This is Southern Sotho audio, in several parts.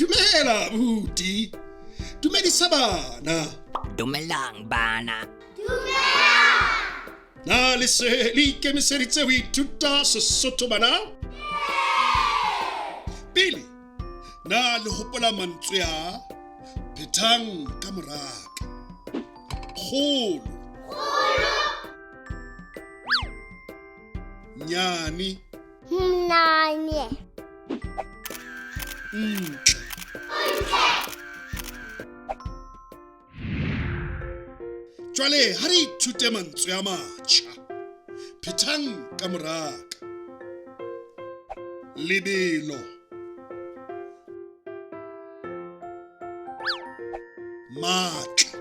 Dumela abuti. Dumedisa bana. Dumelang bana. Na le se le ikemiseditse ho ithuta Sesotho bana? Pele, na le hopola mantswe a phethang ka moraka? Kgolo. Nyane. Mnanye. Ntle. Jwale ha re ithute mantswe a matjha. Phethang ka moraka. Lebelo. Matla.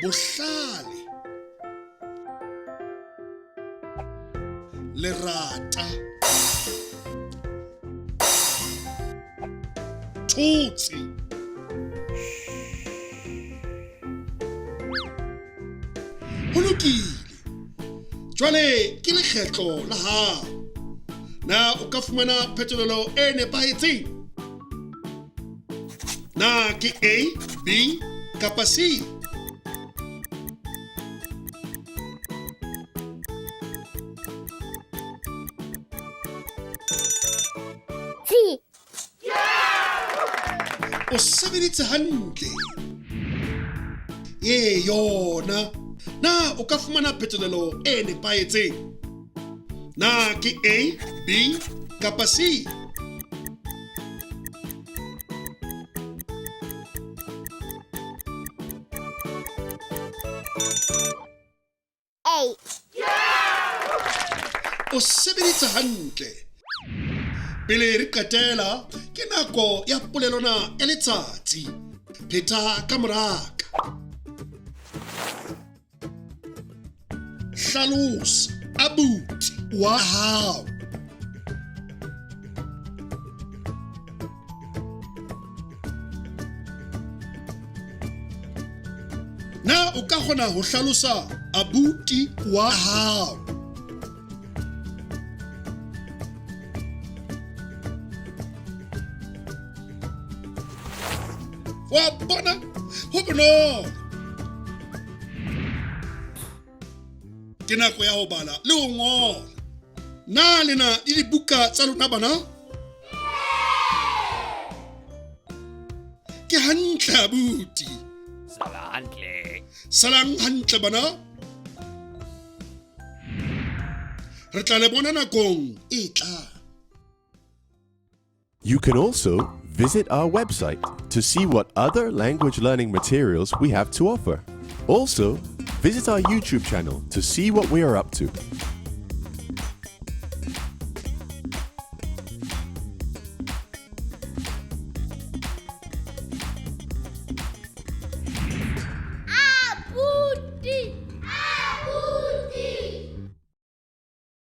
Bohlale. Lerata. Thotse. Ho lokile. Jwale ke lekgetlo la hao. Na o ka fumana phetolelo e nepahetseng? Na ke A, B kapa C? C. O sebeditse hantle. Ee yona. Na o ka fumana phetolelo e nepahetseng? Na ke A, B kapa C? A. O sebeditse hantle. Pele re qetela, ke nako ya polelwana ya letsatsi. Pheta ka moraka. Hlalosa abuti wa hao. Na o ka kgona ho hlalosa abuti wa hao? Wa bona, ho bonolo. Ke nako ya ho bala le ho ngola. Na le na le dibuka tsa lona bana? Ke hantle abuti. Sala hantle. Salang hantle bana. Re tla le bona nakong e tlang. You can also visit our website to see what other language learning materials we have to offer. Also, visit our YouTube channel to see what we are up to.